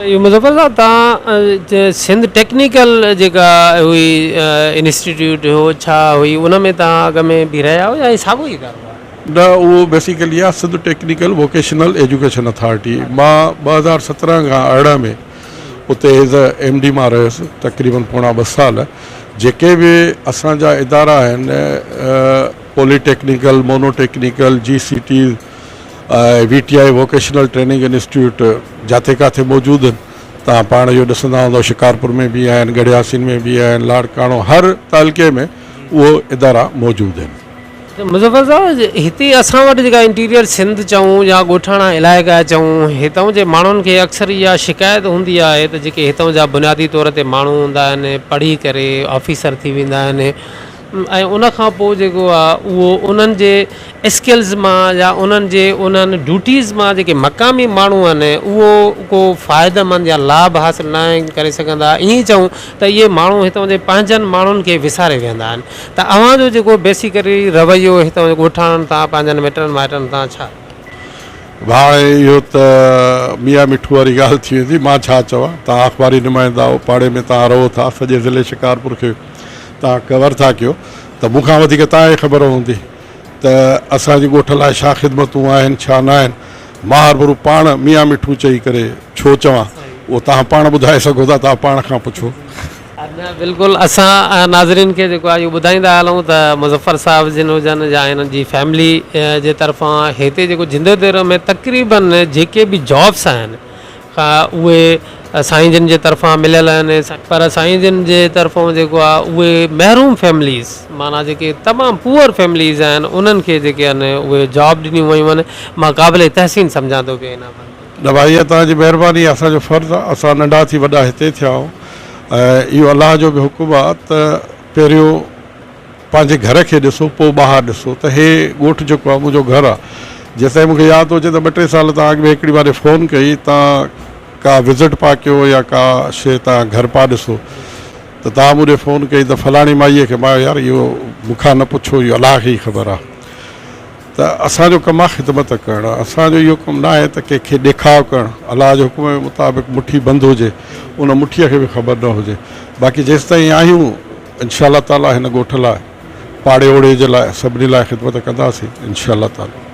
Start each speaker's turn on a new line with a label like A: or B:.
A: اهو مظفر صاحب توهان سنڌ ٽيڪنيڪل جيڪا هئي انسٽيٽيوٽ هو ڇا هئي ان ۾ توهان اڳ ۾ به رهيا آهيو يا هي ساڳيو ئي ادارو آهي؟
B: نه اهو بيسيڪلي آهي Sindh technical vocational education authority مان 2017 کان 18 ۾ اتي ايز اي ايم ڊي مان رهيس تقريبن پوڻا ٻه سال جيڪي به اسان جا ادارا آهن poly technical mono technical G C Ts ۽ V T I vocational training institute جاٿي ڪاٿي موجود آهن توهان پاڻ اهو ڏسندا هوندؤ شڪارپور ۾ به آهن ڳڙهياسين ۾ به آهن لاڙڪاڻو هر تعلقي ۾ اهو ادارا موجود آهن.
A: مظفر صاحب هتي اسان وٽ جيڪا انٽيريئر سنڌ چئون يا ڳوٺاڻا علائقا چئون هتان جي ماڻهن کي اڪثر اها شڪايت هوندي آهي ته جيڪي هتان جا بنيادي طور تي ماڻهو هوندا آهن پڙهي ڪري آفيسر ٿي ويندا آهن ۽ ان کان پوء جيڪو آ اهو انهن جي اسڪلز مان يا انهن جي انهن ڊيوٽيز مان جيڪي مقامي ماڻهو آهن اهو ڪو فائده مند يا لاڀ حاصل نه آهن ڪري سگهندا ائين چئون ته اهي ماڻهو هتان جي پنهنجن ماڻهن کي وساري ويهندا آهن ته اوهان جو جيڪو بيسيڪلي رويو هتان جي ڳوٺاڻن تان پنهنجن مٽن مائٽن تان ڇا
B: ڀاء اهو ته ميان مٺو واري ڳالهه ٿي ويندي مان ڇا چوان توهان اخباري نمائندا آهيو پاڙي ۾ توهان رهو ٿا سڄي ضلعي شڪارپور کي توهان ڪور ٿا ڪيو ته مون کان وڌيڪ توهان کي خبر هوندي ته اسان جي ڳوٺ لاء ڇا خدمتون آهن ڇا نه آهن. مان هرڀرو پاڻ ميان مٺو چئي ڪري ڇو چوان اهو توهان پاڻ ٻڌائي سگهو ٿا توهان پاڻ کان پڇو.
A: نه بلڪل اسان ناظرين کي جيڪو آهي اهو ٻڌائيندا هلون ته مظفر صاحب جن هجن يا هنن جي فيملي جي طرفان هتي جيڪو جندوديرو ۾ تقريبن جيڪي به جابس آهن اهي سائين جن جي طرفان مليل آهن پر سائين جن جي طرفان جيڪو آهي اهي محروم فيمليز معنيٰ جيڪي تمام پوئر فيمليز آهن انهن کي جيڪي آهن اهي جاب ڏنيون ويون آهن مان قابل تحسين سمجهان ٿو پيو ان عمل کي.
B: نه ڀائي اها توهان جي مهرباني اسان جو فرض آهي اسان ننڍا ٿي وڏا هتي ٿيا آهيون ۽ اهو الله جو به حڪم آهي ته پهريون پنهنجي گهر کي ڏسو پوء ٻاهر ڏسو ته هي ڳوٺ جيڪو آهي منهنجو گهر آهي جيستائين مون کي ياد ٿو اچي ته ٻه ٽي سال تان اڳ ۾ هڪڙي باري فون ڪئي تان ڪا وزٽ پا ڪيو يا ڪا شي تان گهر پا ڏسو ته تان مون ڏي فون ڪئي ته فلاڻي مائيء کي مان يار اهو مون کان نه پڇو اهو الله کي ئي خبر آهي ته اسان جو ڪم آهي خدمت ڪرڻ اسان جو اهو ڪم نه آهي ته ڪنهن کي ڏيکاء ڪرڻ الله جي حڪم جي مطابق مٺي بند هجي ان مٺيء کي به خبر نه هجي باقي جيستائين آهيون انشاء الله تعالي هن ڳوٺ لاء پاڙي اوڙي جي لاء سڀني لاء خدمت ڪنداسين انشاء الله تعالي.